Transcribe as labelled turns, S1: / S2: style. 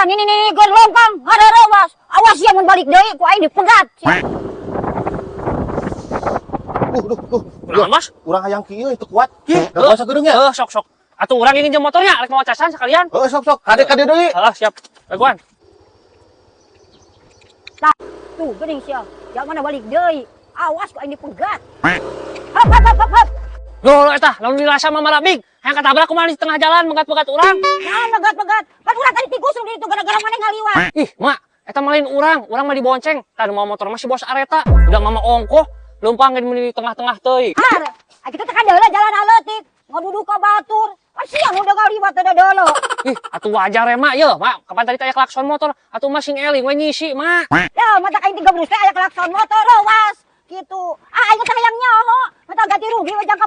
S1: Tah, ini nih nih keur lempang, ngarerewas. Awas ya mun balik deui ku aing dipegat.
S2: Duh, duh, duh.
S3: Kunaon, Bos?
S2: Urang hayang kieu itu kuat.
S3: Ih,
S2: Da kuasa geudeung nya.
S3: Heuh, sok sok. Atuh urang ini jeung motornya rek mau casan sekalian.
S2: Heuh, sok sok. Kade kade deui.
S3: Heeh, siap. Dagoan.
S1: Tah, tuh geuning sia. Jangan mana balik deui. Awas ku aing dipegat. Hap hap hap hap hap.
S3: Loh, loh, eta, lamun dirasa mah marabig. Hayang katabrak kumaha di tengah jalan megat-megat urang.
S1: Nah, megat-megat. Kan urang tadi tigusung di itu gara-gara maneh ngaliwat.
S3: Ih, Mak, eta mah lain urang, urang mah dibonceng. Tah nu mawa motor mah si bos areta. Udah mama ongkoh, leumpang ge di tengah-tengah teuing.
S1: Har, ah, kitu teh kan deuleu jalan aleutik. Ngaduduk ka batur. Kan sia nu udah ngaliwat teh deuleu.
S3: Ih, atuh wajar ya, Mak. Ye, Mak, kapan tadi aya klakson motor? Atuh mah sing eling we nyisi, Mak.
S1: Ya, mata aing tiga teh aya klakson motor, awas. Gitu. Ah, aing teh hayang nyaho. Mata ganti rugi we jangka.